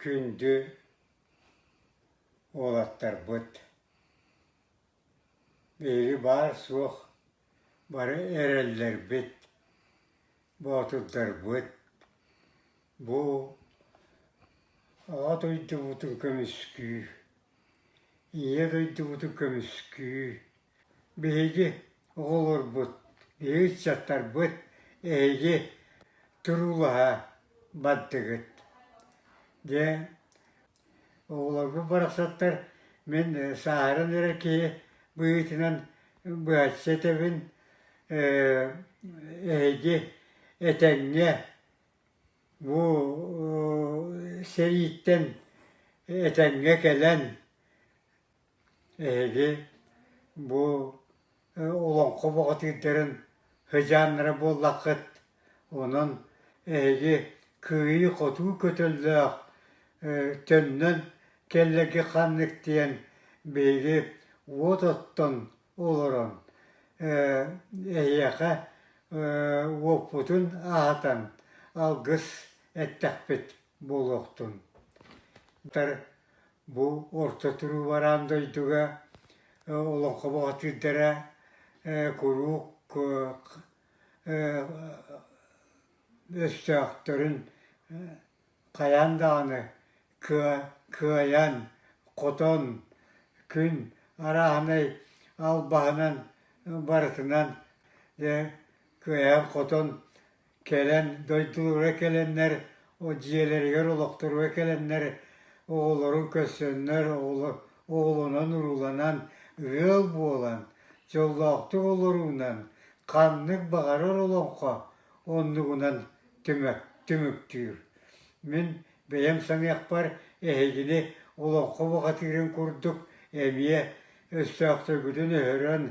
Күндү уолаттарбыт, биһиги баар-суох бары эрэллэрбит, боотурдарбыт бу Аҕа дойдубутун көмүскүү, Ийэ дойдубутун көмүскүү Биһиги оҕолорбут, биһиги ыччаттарбыт эһиги туруулаһа бардыгыт. Дьэ, оҕолорбут барахсаттар мин сааһыран эрэр киһи быһыытынан быһаччы этэбин, эһиги этэҥҥэ бу сэрииттэн этэҥҥэ кэлэн Эһиги бу олоҥхо бухатыырдарын сыдьааннара буоллаххыт, онон эһиги кыайыы-хотуу көтөллөөх төннөн кэллэргит ханнык диэн биһиги уот оттон олорон эһиэхэ уоппутун аһатан алгыс эттэхпит буолуохтун. Бу орто туруу бараан дойдуга олоҥхо бухатыырдара куруук өстөөхтөрүн хайаан даҕаны кыайан, хотон, күн арааһынай албаһынан барытынан дьэ кыайан-хотон Кэлэн, дойдулара кэлэннэр, дьиэлэригэр олохторугар кэлэннэр оҕолорун көрсөннөр, оҕолонон-урууланан, ыал буолан, дьоллоохтук олоруунан ханнык баҕарар олоҥхо оннугунан түмүктүүр. Мин бэйэм саныахпар, эһигини олоҥхо бухатыырын курдук эмиэ өстөөхтөргүтүн өһөрөн,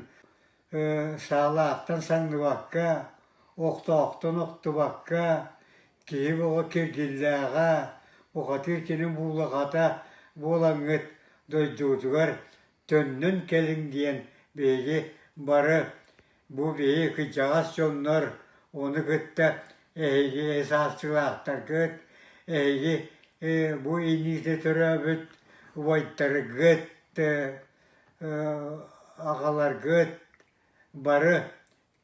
саалаахтан самныбакка, охтоохтон охтубакка, киһи бөҕө киргиллээҕэ, бухатыыр кини буулаҕата буолаҥҥыт дойдугутугар төннөн кэлиҥ диэн биһиги бары бу биһиги кырдьаҕас дьоннор ону кытта эһиги саастыылаахтаргыт, эһиги бу инниитэ төрөөбүт убайдаргыт аҕаларгыт бары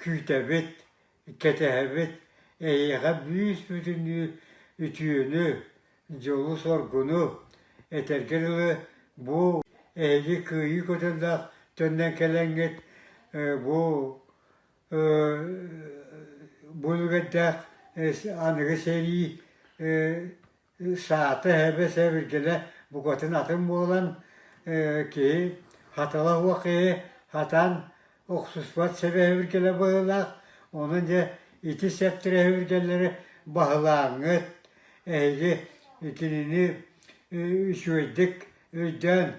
күүтэбит, кэтэһэбит, эһиэхэ бүүс-бүтүннүү үтүөнү, дьолу-соргуну, этэргэ дылы бу эһиги кыайыы көтөллөөх төннөн кэлэҥҥит бу бу үлүгэрдээх аныгы сэрии Саата эһэбэ-сэбиргэлэ букатын атын буолан, киһи хатыла суох киһи хатаан охсуспат сэбэ-сэбиргэлэ быһыылаах, онон дьэ ити сэптэрэ-сэбиргэллэри баһылааҥҥыт, эһиги кинини үчүгэйдик өйдөөн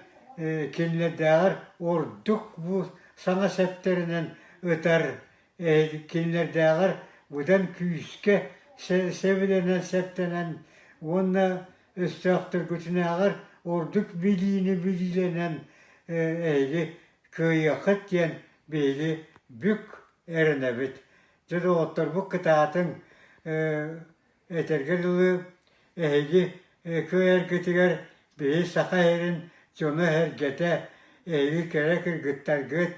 кинилэрдээҕэр ордук бу саҥа сэптэринэн ытар кинилэрдээҕэр быдан күүскэ сэбилэнэн-сэптэнэн уонна өстөөхтөргүтүнээҕэр ордук билиини билиилэнэн эһиги кыайыаххыт диэн биһиги бүк эрэнэбит. Дьэ доҕотторбут кытаатыҥ, этэргэ дылы Эһиги кыайаргытыгар биһи Саха сирин дьоно-сэргэтэ, эһиги кэрэ кыргыттаргыт,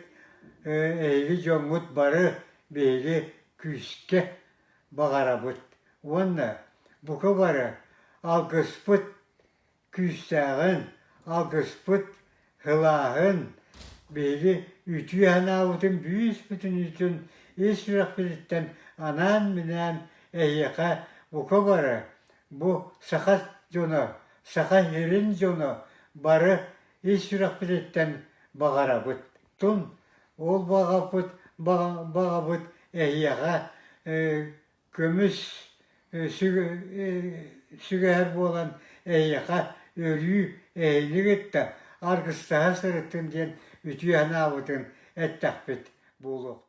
эһиги дьоҥҥут бары биһиги күүскэ баҕарабыт уонна бука бары алгыспыт күүстээҕин, алгыспыт сылааһын, биһиги үтүө санаабытын бүүс-бүтүннүүтүн ис сүрэхпититтэн анаан-минээн эһиэхэ бука бары бу саха дьоно, саха сирин дьоно бары ис сүрэхпититтэн баҕарабыт. Тун ол баҕаппыт баҕабыт эһиэхэ көмүс сүгэһэр буолан эһиэхэ өрүү эһини кытта аргыстаһа сырыттын диэн үтүө санаабытын эттэхпит буолуохтун.